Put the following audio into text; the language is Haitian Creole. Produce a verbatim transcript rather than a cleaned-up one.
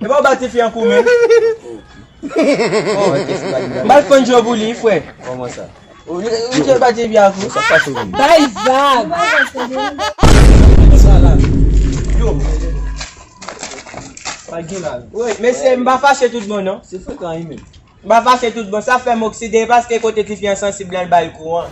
E pa w ba tifi an kou menm. M al konn jan pou li, frè. Kòman sa? Ou ou te ba tifi an kou. Sa fache vin. Bay vag. Sa la. Yo. Pa gen la. Wi, mesye, m pa fache tout bon non. Se frekan wi menm. M pa fache tout bon, sa fè m okside paske kote tifi an sansib la, l ba l kouran.